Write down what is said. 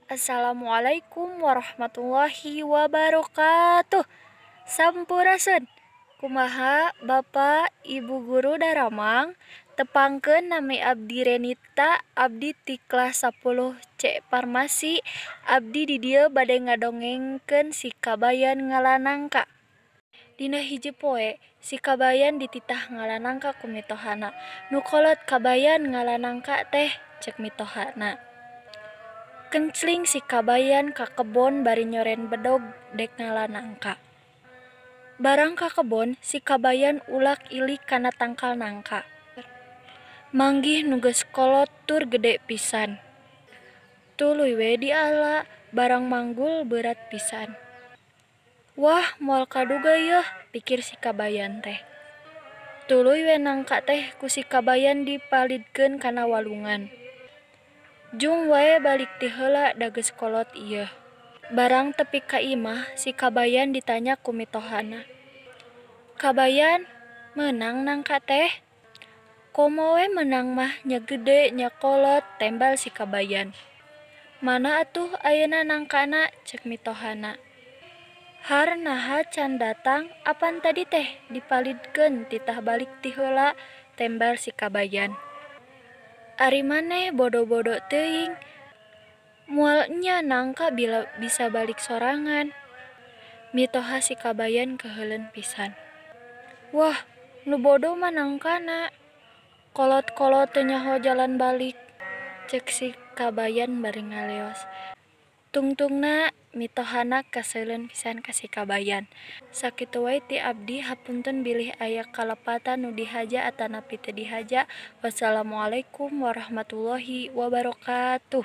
Assalamualaikum warahmatullahi wabarakatuh. Sampurasun. Kumaha Bapak Ibu Guru daramang? Tepangkeun nami abdi Renita, abdi ti kelas 10 C Farmasi. Abdi di dieu bade ngadongengkeun si Kabayan ngala nangka. Dina hiji poe, si Kabayan dititah ngala nangka ku mitohana. "Nu kolot Kabayan ngala nangka teh," cek mitohana. Kencling si Kabayan ka kebon bari nyoren bedog dek ngala nangka. Barang ka kebon, si Kabayan ulak-ilik kana tangkal nangka. Manggih nu geus kolot tur gede pisan. Tuluy we diala, barang manggul beurat pisan. "Wah, moal kaduga yeuh," pikir si Kabayan teh. Tuluy we nangka teh ku si Kabayan dipalidkeun kana walungan. "Jung wae balik ti heula, da geus kolot ieu." Barang tepi ka imah, si Kabayan ditanya ku mitohana. "Kabayan, meunang nangka teh?" "Komo we meunang mah, nya gede nya kolot," tembal si Kabayan. "Mana atuh ayeuna nangkana?" cek mitohana. "Har naha can datang, apan tadi teh dipalidkeun titah balik ti heula," tembal si Kabayan. "Ari maneh bodo-bodo teuing, moal enya nangka bila bisa balik sorangan." Mitoha si Kabayan keheuleun pisan. "Wah, nu bodo mah nangkana. Kolot-kolot teu nyaho jalan balik," cek si Kabayan bari ngaleos. Tungtungna mitohana kaseuleun pisan ka si Kabayan. Sakitu wae ti abdi, hapunten bilih aya kalepatan nu dihaja atanapi teu dihaja. Wassalamualaikum warahmatullahi wabarakatuh.